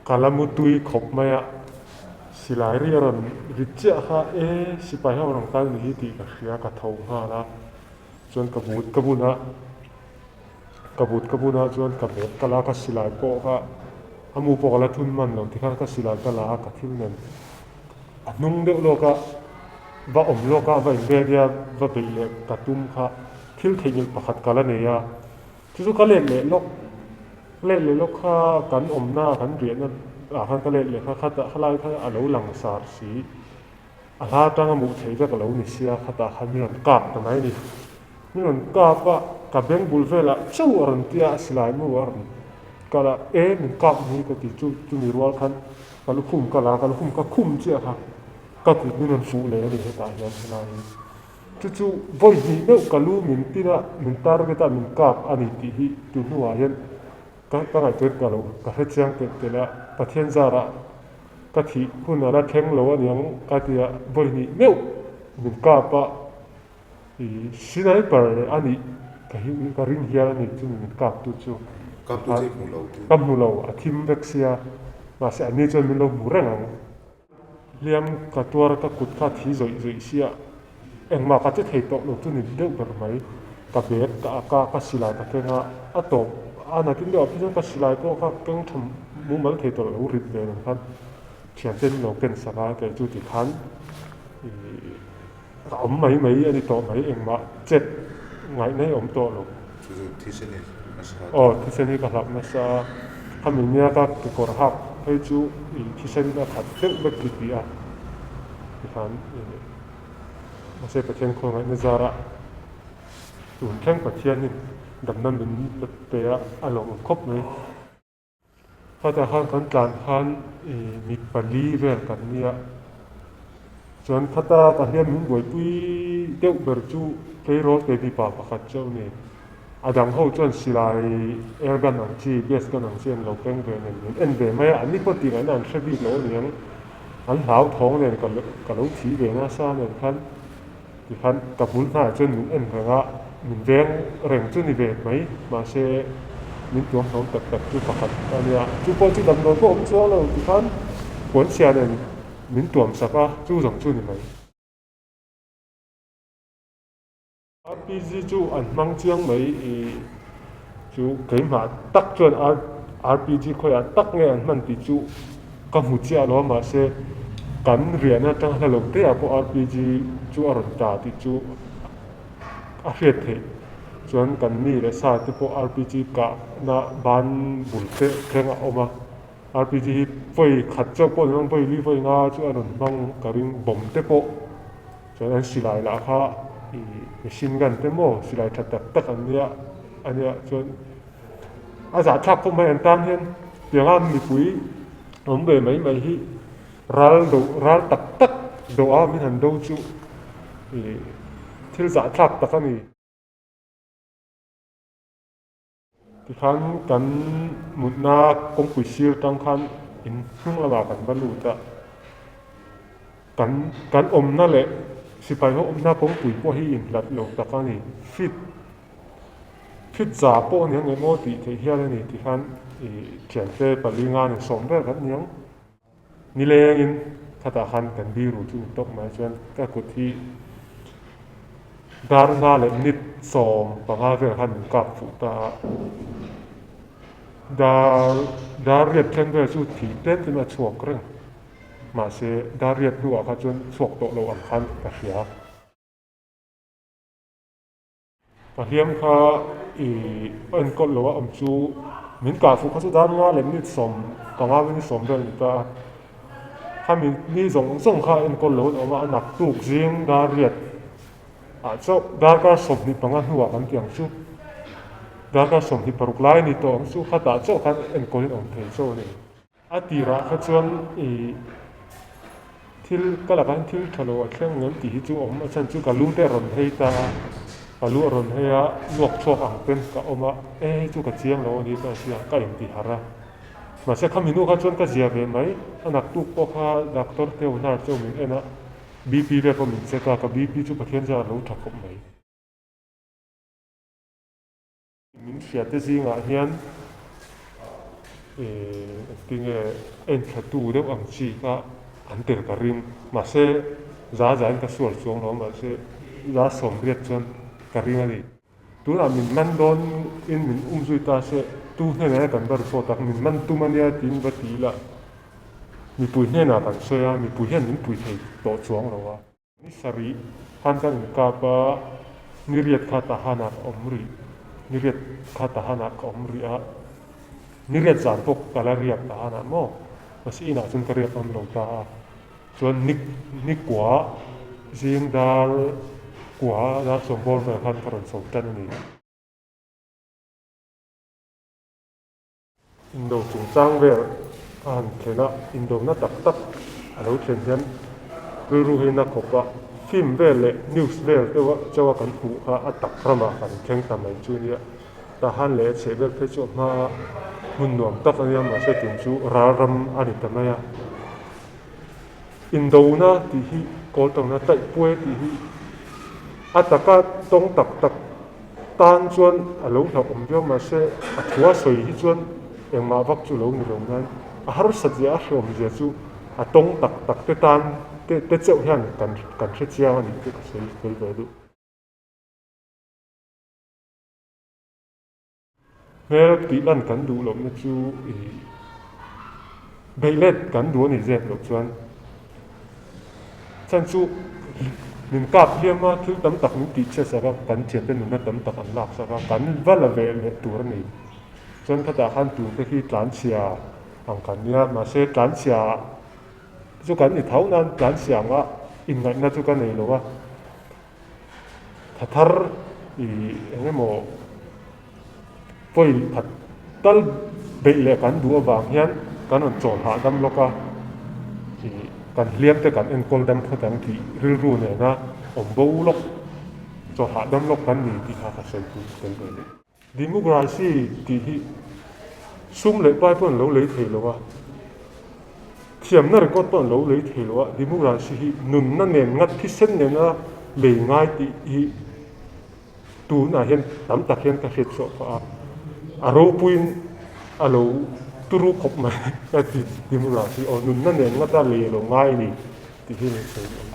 Ka la mutui khawp mai a, silai ri a rawn ri chiah kha e sipai ho rawn kal ni hi tih ka hria ka tho nghal a, chuan ka but ka bun a, ka but ka bun a chuan ka bag ka la a ka silai pawh kha a mu pawh ka la thun hman lo tikhan ka silai ka la a ka thil nen a hnung deuh lawk a va awm lawk a va in ready a va beih leh ka tum kha thil theihnghilh pakhat ka la nei a chu chu ka let leh lawk. Let leh lawk kha kan awmna kan riahna ah khan ka let leh kha khatah khalai kha a lo lang sar si, a hla atanga hmuh theih vek a lo ni sia khatah khan min rawn kap ta mai a ni. Min rawn kap a, ka beng bul velah chauh a rawn tia a silai mu a rawn kal a, e min kap ni ka ti chu chumi rual khan ka lukhum ka la a, ka lukhum ka khum chiah kha ka kut min rawn fuh leh a ni hetah hian helai hi. Chu chu vawi hnih meuh ka lu min tin a, min target a, min kap a ni tih hi tu hnuah hian ka ka ngaihtuah ka lo ka hre chiang telh telh a, Pathian zarah ka thih hun a la thleng lo a niang ka ti a, vawi hnih meuh min kap a, ih sniper a nih ka hi ka ring hial a ni chu min kap tu chu. Kap tu chu i hmu lo tih. Ka hmu lo, a thim vek sia, mahse anni chuan min lo hmu reng ang. Hliam ka tuar ka kut kha thi zawih zawih sia, engmah ka che thei tawh lo chu ni deuh ber mai. Ka bag ka ak a, ka silai ka keng a, a tawp a nakin deuh ah phei chuan ka silai pawh kha keng tha mumal thei tawh lo rit ve ang khan thiante an lo ken sak a, kei chu tikhan ih ka awm mai mai a ni tawh mai engmah chet ngaihna hi a awm tawh lo. Chu chu thisen hi nasa. Aw thisen hi ka hlauh nasa a, khami nia ka kekawr hak phei chu ih thisen a khat deuh vek ti ti a tikhan ih mahse Pathian khawngaihna zarah tun thleng Pathianin damna min la pe a, a lawmawm khawp mai. Khatah khan kan tlan khan ih mi pali vel kan nia chuan khata ka hian min buaipui deuh ber chu tleirawl te mipa pakhat chauh a ni. A dang ho chuan silai air gun ang chi gas gun ang chi an lo keng ve nen min en ve mai a, anni pawh tih ngaihna an hre bik lo a niang an hlauthawng nen ka ka lo thih ve nasa nen khan tikhan ka bul hnaiah chuan min en reng a, min veng reng chu ni ve mai mahse min tuam hlawm tak tak chu pakhat a nia chu pawh chu damdawi pawh awm chuang lo tikhan puanchhia nen min tuam sak a chu zawng chu ni mai. RPG chu an hmang chiang mai i chu keimah tak chuan RPG khawiah tak nge an hman tih chu ka hmu chiah lo a mahse kan riahna atang hla lo te ah pawh RPG chu a rawn ta tih chu a hriat theih chuan kan mi leh sa te pawh RPG kahna ban bul te thleng a awm a RPG hi vawi khat chauh pawh ni lo vawi li vawi nga chu a rawn hmang ka ring bomb te pawh. Chuan an silai lah kha ih machine gun te maw silai tha tak tak an nia a nia chuan a zahthlak khawp mai an tan hian tianga mipui awm ve mai mai hi ral do ral tak tak do a min han do chu ih thil zahthlak tak a ni. Tikhan kan mutna kawngpui sir tang khan in hnung lamah kan va lut a, kan kan awmna leh sipai ho awmna kawngpui pawh hi inhlat lo tak a ni. Fit fit za pawh a ni ang emaw tih theih hian a ni tikhan ih thiante pali nga ni sawm vel kan ni ang. Nilengin khatah khan kan biru chu ni tawk mai chuan ka kut hi dar nga leh minute 15 vel khan min kap fuh ta a, dar dar riat thleng vel chu thih tlem tlem a chhuak reng mahse dar riat hnuah kha chuan chhuak tawh lo ang khan ka hria. Ka hliam kha i enkawl lo a awm chu min kah fuh kha chu dar nga leh minute 15 minute 20 vel a ni ta a, khami ni zawng zawng kha enkawl lo an awm a, a nak tuk zing dar riat ah chauh darkar 25 hnuah kan ti ang chu, darkar 26 lai a ni tawh ang chu khatah chauh khan enkawl in awm thei chauh a ni. A tirah kha chuan ih thil ka lakah hian thil tha lo a thleng ngem tih hi chu awm a chhan chu ka lu te a rawn hei ta a, ka lu a rawn hei a luak chhuak ang ten ka awm a, e hei chu ka chiang lo a ni ka hria ka inti harh a. Mahse khami nu kha chuan ka zia ve mai, a naktuk pawh kha doctor te unar cheu min en a, BP vel pawh min check a, ka BP chu Pathian chuan a lo tha khawp mai. Min hriate zingah hian Engtinge enthlatu deuh ang chi kha an tel ka ring. Mahse, za zain ka sual chuang lo a, mahse za 80 chuan ka ring a ni. Tunah min man dawn in min um zui ta se, tu hnenah kan va report ang, min man tum a nia tiin va ti ila, mipui hnenah kan sawi a, mipui hian min pui thei tawh chuang lo a. Ni sarih khan kan inkap a, ni riat kha Tahanah ka awm rih, ni riat kha Tahanah ka awm rih a, ni riat zan pawh ka la riak Tahanah maw? Mahse inah chuan ka riak awm lo ta a, chuan ni ni kua zing dar kua dar sawmbawl vel khan ka rawn chho tan a ni. Indo chungchang vel a han thlen a, indona tak tak a lo thlen hian rilru hi na khawp a, film vel leh news vel deuh chauh a kan hmuh kha a tak ramah kan thleng ta mai chu nia. Tahan leh a chheh vel phei chu a hma a hmun nuam tak a nia, mahse tun chu ral ram a ni ta mai a. Indona tih hi kawl tawngna taihpuai tih hi a taka tawng tak tak Tan chuan a lo hlauhawm viau mahse a thu a sawi hi chuan engmah vak chu lo ni lo nan a harsat zia a hreawm zia chu a tawng tak tak te tan te te cheuh hian kan kan hre chiang a nih chu ka sawi fel ve duh. Hmel tih lan kan duh lohna chu ih beihlet kan duh a nih zep loh chuan Chhan chu min kap hliam a, thil tam tak min tih chhiat sak a, kan thiante nunna tam tak an lak sak a, kan va la ve leh tur a ni. Chuan khatah khan tute khi tlanchhia ang kan nia, mahse tlanchhia chu kan ni tho nan tlanchhia anga inngaihna chu ka nei lo a, tha thar ih eng emaw pawi khat tal beih leh kan duh avang hian kan rawn chawl hahdam lawk a, ih kan hliam te kan enkawl dam phawt ang tih rilru nena awm bo lawk chawl hahdam lawk kan ni tih kha ka sawi pui tel ve leh. Democracy tih hi sum leh pai pawh an lo lei thei lo a, thiamna record pawh an lo lei thei lo a, democracy hi nunna nen ngat thisen nena lei ngai tih hi Tunah hian tam tak hian ka hriat chhuah phah a, a ropuiin a lo turu khawp mai ka ti ti hmun ah hi aw nunna nen ngata lei a lo ngai a ni tih hi min sawi duh a ni.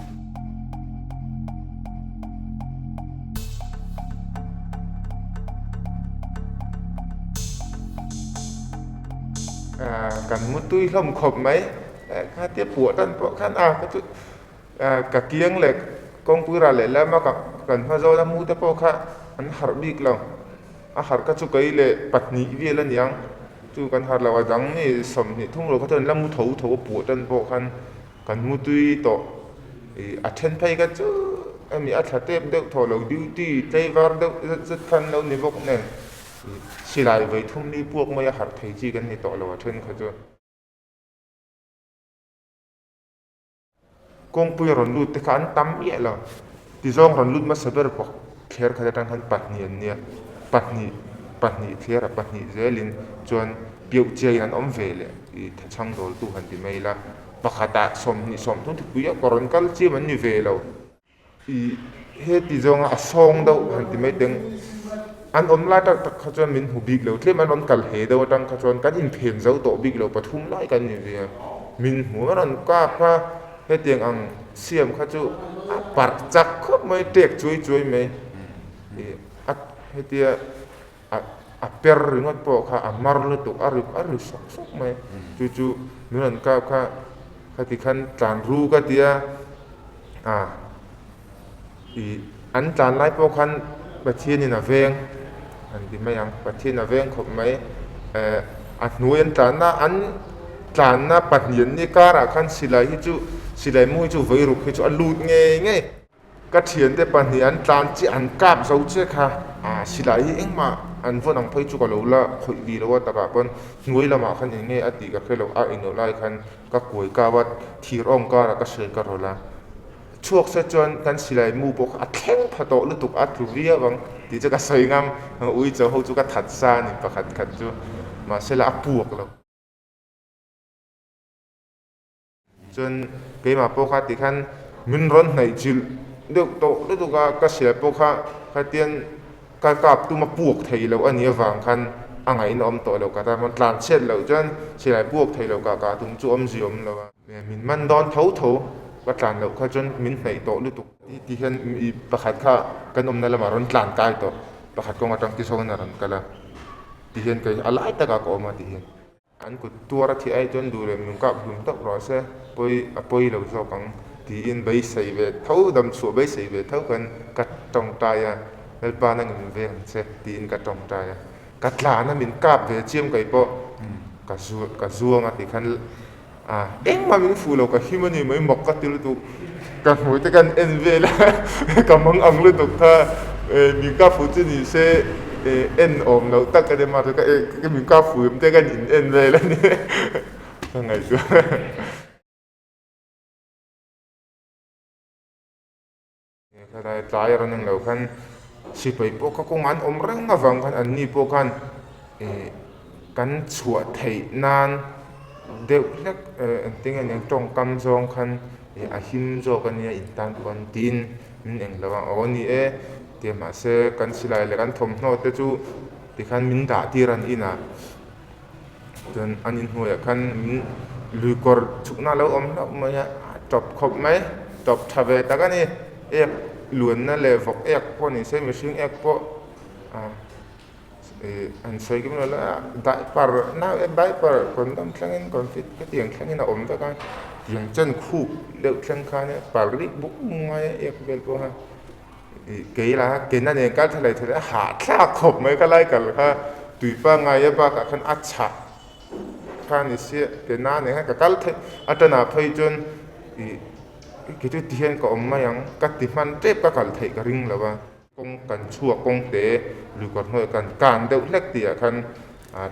Kan mutui hlawm khawp mai, khatia puah tan pawh khan a ka chu Ka kiang leh kawngpui ral leh lama kan hma zawn a mu te pawh kha an harh bik lo. A harh kha chu kei leh pahnih vel a niang. Chu kan harh lo a dang mi 20 thum lo kha chuan la mu tho tho a puah tan pawh khan kan mu tui tawh. Ih a then phei kha chu hemi a thla tep deuh thaw lo duty tlaivar deuh zet zet khan lo ni bawk nen ih silai vawi thum ni puak mai a harh thei chi kan ni tawh lo a then kha chu. Kawngpui a rawn lut te kha an tam miah lo. Tizawng rawn lut hmasa ber pawh thler khat atang khan pahnih an nia. Pahnih, pahnih thler a pahnih zelin chuan piauh chiaiin an awm ve leh i thachhang dawltu han ti mai ila. Pakhatah 20 30 thupui a ka rawn kal chiam an ni ve lo. I heti zawnga a sawng deuh han ti mai teng. An awm lai tak tak kha chuan min hmu bik lo. Tlem an rawn kal he deuh atang kha chuan kan inphen zo tawh bik lo pathum lai kan ni ve a. Min hmu a rawn kap a, hetiang ang siam kha chu a parh chak khawp mai, tek chuai chuai mai. I a hetia a a per ringawt pawh kha a mar lutuk a ri a ri sawk sawk mai. Chu chu min rawn kap kha khati khan tlan ru ka ti a. A, ih, an tlan lai pawh khan Pathianin a veng an ti mai ang, Pathian a veng khawp mai. Eh, a hnuai an tlanna, an tlanna pahnih an ni karah khan silai hi chu, silai mu hi chu vawi ruk hi chu a lut ngei ngei. Ka thiante pahnih an tlan chiah, an kap zo che kha, ah, silai hi engmah an vawn ang phei chu ka lo la khawih vi lo a takah pawn hnuai lamah khan eng nge a tih ka hre lo, a inawh lai khan Ka kuai kau a, thir awng karah ka hriat ka rawlh a. Chhuak se chuan kan silai mu pawh kha a thleng pha tawh lutuk a tlu viau ang tih chu ka sawi ngam. Ui cho ho chu ka that sa a ni pakhat khat chu, mahse la a puak lo. Chuan keimah pawh kha tikhan min rawn hnaih chilh deuh tawh lutuk a, ka silai pawh kha khatian ka kap tum a puak thei loh a nih avang khan A ngaihna awm tawh lo ka tan pawn tlan chhiat loh chuan silai puak thei lo ka kah tum chu awmzia awm lo a. Min man dawn tho tho ka tlan loh kha chuan min hnaih tawh lutuk. Ti hian i pakhat kha kan awmna lamah rawn tlan kai tawh pakhat kawng atang ti sawn a rawn kal a ti hian kei a lai takah ka awm a ti hian. An kut tuar a thih ai chuan duh leh min kap hlum tawp rawh se pawi a pawi lo zawk ang tiin beisei ve tho dam chhuah beisei ve tho khan ka tawngtai a Lalpa nangin min veng ang che tiin ka tawngtai a ka tlan a min kap ve chiam kei pawh ka ka zuang a ti khan A engmah min fuh lo ka him a ni mai mak ka ti lutuk ka hmuh te kan en vel a ka mang ang lutuk kha min kap fuh chu ni se en awm loh tak a ni mahse ka min kap fuh em te kan in en vel a ni ka ngaihtuah. Khalai tlai a rawn eng loh khan sipai pawh kha kawngah an awm reng avang khan an ni pawh khan ih kan chhuah theih nan deuh hlek engtin nge eng tawngkam zawng khan ih a him zawk a nia in tan pawh an tiin min eng lo a aw ni e tia mahse kan silai leh kan thawmhnaw te chu tikhan min dah tir an inah chuan an inhnuaiah khan min lui kawr chhukna a lo awm hlauh mai a a tawp khawp mai tawp tha ve tak a ni ek luanna leh vawk ek pawh ni se mihring ek pawh ah ih an sawi kim lo la diaper nau ek diaper condom thlengin confi hetiang thlengin a awm vek a tiang chen khup deuh thleng khan par rik buk ngai a ek vel pawh kha. Kei la ke na nen kal thalai thalai a hahthlak khawp mai ka lai kal kha tui pangngai a bakah khan a chhah kha a ni sia ke na nen khan ka kal theih a tanah phei chuan ih kei chu ti hian ka awm mai ang ka ti hman tep ka kal theih ka ring lo a kawng kan chhuak kawng te lui kawr hnuaiah kan kan deuh hlek tih ah khan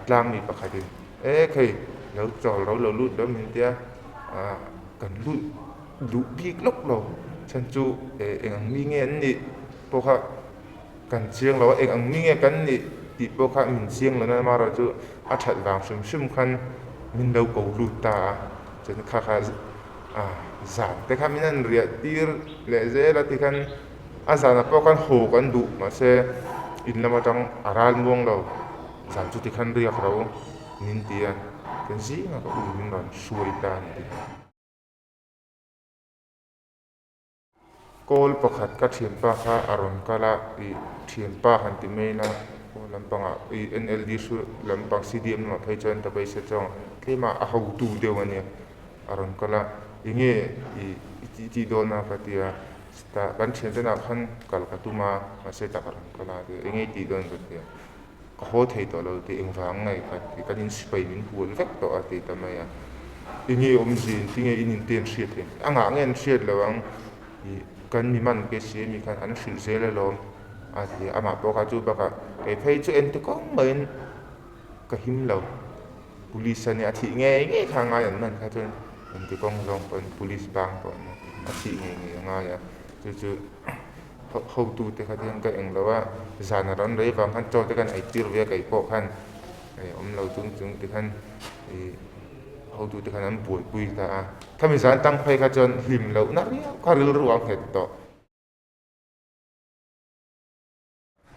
tlang mi pakhatin e khei lo chawl ro lo lut lo min tia ah kan lut. Duh bik lawk lo chhan chu eng ang mi nge an nih pawh kha kan chiang lo a, eng ang mi nge kan nih tih pawh kha min chiang lo na amaherawh chu a that vang hrim hrim khan min lo ko lut ta a, chuan kha kha zan te kha min han riah tir leh zel a tikhan a zanah pawh khan haw kan duh mahse in lam atang a ral muang lo zan chu tikhan riak ro min ti a, chuan zingah ka u min rawn hruai ta a ni tikhan. Kawl pakhat ka thianpa kha a rawn kal a, ih thianpa han ti mai ila aw lampangah ih NLD hru lampang CDM lamah phei chuan ta paisa chuang tlem a a hotu deuh a nia a rawn kal a enge ih i tih tih dawn a ka ti a chutah kan thiante nah khan kal ka tum a mahse tah ka rawn kal a enge i tih dawn ka ti a Ka haw thei tawh lo tih engvang nge ka ti, kan in sipai min hual vek tawh a ti ta mai a. Enge awmzia in tinge in inte an hriat em? A ngah nge an hriat lo ang i kan mi man ke si ami khan an hrilh zel alawm a ti a, amah pawh kha chu bakah kei phei chu enti kawng maiin ka him lo, police a nia a thih ngei ngei kha a ngai an man kha chuan enti kawng zawng pawhin police bang pawh a thih ngei ngei a ngai a, chu chu. Hotute kha hian ka eng lo a, zan a rawn rei vang khan chaw te khan ei tir ve a kei pawh khan awm lo chung chung ti khan ih hotute khan an buaipui ta a. Khami zan tang phei kha chuan hlim loh na riau kha rilru a nghet tawh.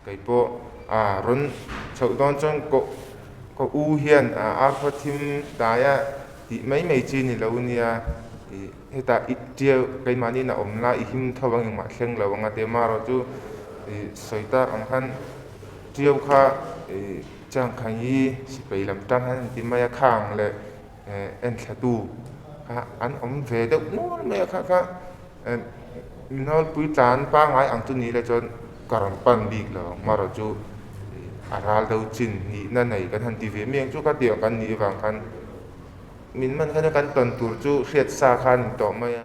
Kei pawh a rawn chhoh dawn chuan ka ka u hian a arphaw thim daia tih mai mai chi ni lo nia ih. Hetah i tia keimahniin a awm la, i him tho ang engmah thleng lo ang a ti a, amaherawh chu i sawi tak ang khan ṭiau kha i changkhan hi sipai lam tang hian an ti mai a, khang leh enthlatu kha an awm ve deuh nual mai a, kha kha minawlpui tlan pangngai ang chu ni le chuan ka rawn pan bik lo ang, amaherawh chu a ral deuh chin nihna nei kan han ti ve mai ang chu kha tiang kan nih avang khan. Min man khan kan tawn tur chu hriat sa kha a ni tawh mai a.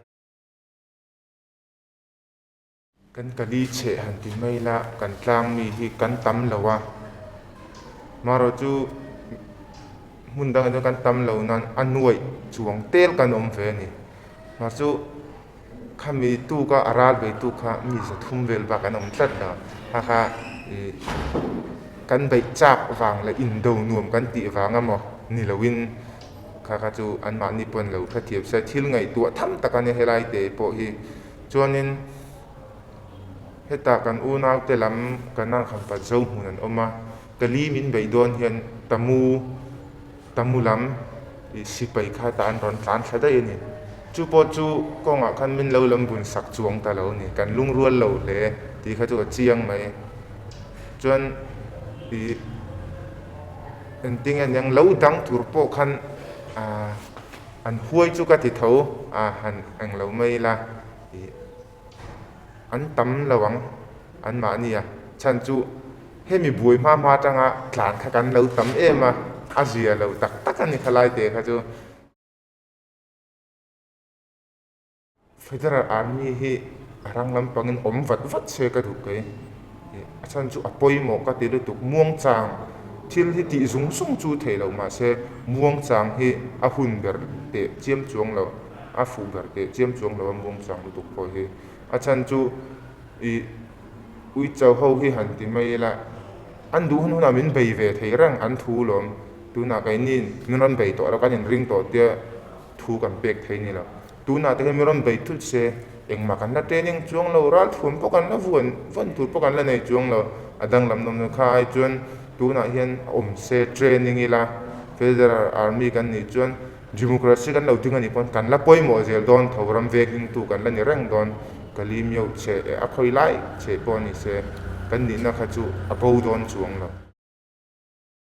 Kan kali chheh han ti mai la, kan tlang mi hi kan tam lo a. Marawh chu hmun dangah chuan kan tam lo nan a nuaih chuang tel kan awm ve a ni. Mah chu khami tuka a ral bei tu kha mi 300 vel bak an awm tlat lo. Kha kha ih kan beih chak vang leh indo nuam kan tih vang emaw ni loin kha kha chu anmahni pawn lo hrethiam se thil ngaihtuah tham tak a nia helai te pawh hi. Chuanin heta kan unaute lam kan ang khan pat zo hmun an awm a. Tali min beih dawn hian Tamu, Tamu lam ih sipai kha tah an rawn tlan thla daih a ni. Chu pawh chu kawngah khan min lo lam bun sak chuang ta lo a ni. Kan lungrual lo hle tih kha chu a chiang mai. Chuan ih engtin nge niang lo dang tur pawh khan ah an huai chu ka ti tho a han englo mai ila ih. An tam lo ang an mahni a, chhan chu hemi buai hma hma atanga tlan kha kan lo tam em a, a zia lo tak tak a ni khalai te kha chu. Federal Army hi a rang lampangin awm vat vat se ka duh kei, a chhan chu a pawimawh ka ti lutuk, muangchang thil hi tih zung zung chu theih loh mahse muangchang hi a hun ber teh chiam chuang lo. A fuh ber teh chiam chuang lo a muang chang lutuk pawh hi. A chhan chu ih uicho ho hi han ti mai ila an duh hun hunah min bei ve thei reng an thu lawm. Tunah keini min rawn bei tawh lo kan inring tawh tia thu kan pek thei ni lo. Tunah te hian min rawn bei thut se engmah kan la training chuang lo, ralthuam pawh kan la vuan vawn tur pawh kan la nei chuang lo. A danglam nawm nawm kha ai chuan tunah hian awm se training ila Federal Army kan nih chuan Democracy kan lo ding a nih pawn kan la pawimawh zel dawn tho ram vek hmingtu kan la ni reng dawn ka lim yo che e a khawi lai che pawh a ni se kan nihna kha chu a bo dawn chuang lo.